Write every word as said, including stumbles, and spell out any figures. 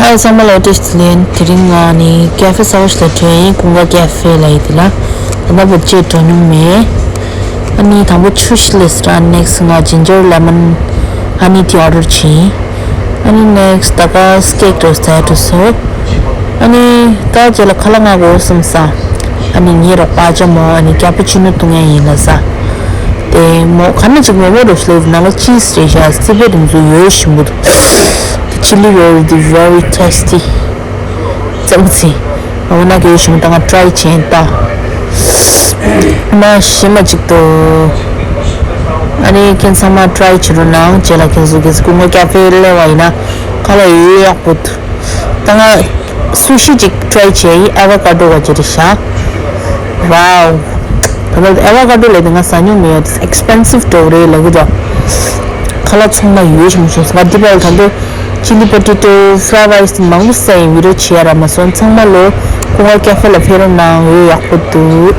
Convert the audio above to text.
ཨ་ཚང་མ་ལ་བཀྲ་ཤིས་བདེ་ལེགས། དེ་རིང་ང་ནི་ཀེ་ཧྥེ་གསར་པ་ཞིག་ལ་འགྲོ་ཡིན། ཀུན་དགའ་ཀེ་ཧྥེ་ལབ་ཡིན་དེ་ལ། ད་ལྟ་བར་ཅིག་འགྲོ་མྱོང་མེད། ཨ་ནི་དང་པོ་ཆུ་ཞིག་ལས་ར་ནེགསི་ང་ཇིན་ཇར་ལེ་མོན་ཧ་ནི་ཊི་ཨོ་ཌར་བྱས་ཡིན། ཨ་ནི་ནེགསི་ད་ག་སི་ཀེག་འགྲོ་ས་འགྲོ་སོང་། ཨ་ནི་ད་རྗེས་ལ་ཁ་ལག་མངག་དགོས་བསམ་ས། ཨ་ནི་ངའི་རོགས་པ་ཅག་མོ་ཨ་ནི་ཀ་པུ་ཅི་ནོ་བཏུང་ཡ་ཡིན་ལབ་ས། དེ་མོ་ག་ནས་ཅིག་མོག་མོག་འགྲོ་ཞིག་ལབ་ནང་ལ་ཅིས་རེད་ཤག་རྩི་བའི་རིང་ཚོ་ཡོད་ཞིམ་པོ་འདུག Chili roll is very tasty. ཙམ་ཚེ། ཨ་འོ་ན་གི་ཞིམ་ད་ང་ཊི་རའི་བྱས་ད། མ་ཞིམ་མ་ཅིག་ཏུ། ཨ་ནི་ཁྱེད་ཚང་མ་ཊི་རའི་བྱེད་རོགས་གནང་། རྗེས་ལ་ཁྱེད་ཚོ་གིས་ཀུན་དགའ་ཀེ་ཧྥེ་སླེབས་པ་ཡིན་ན་ཁ་ལག་ཡོད་ཡག་པོ་འདུག་ད་ང་སུ་ཤི་ཅིག་ཊི་རའི་བྱས་ཡིན། ཨ་ཝ་ཀ་ཌོ་བ་ཅི་རེད་ཤག Wow. ད་ལྟ་ཨ་ཝ་ཀ་ཌོ་ལས་དེ་ང་ཟ་མྱོང་མེད་ཡ། It's expensive འགྲོ་རེད་ལབ་གི་འདུག་ཁ་ལག་ཚང་མ་ཡོད་ཞིམ་ཞིམ། ང་འདི་པར་ད་ལྟ་ཅི་ལི་པོ་ཏེ་ཊོ་ཕ་རའེ་རའི་སི་དེ་མང་པོ་ཟ་ཡིན། བི་ཌིའོ་བྱེད་ཡ་རག་མ་སོང་། ཚང་མ་ལོ་ཀུན་དགའ་ཀེ་ཧྥེ་ལ་ཕེབས་རོགས་གནང་། ཡོད་ཡག་པོ་འདུག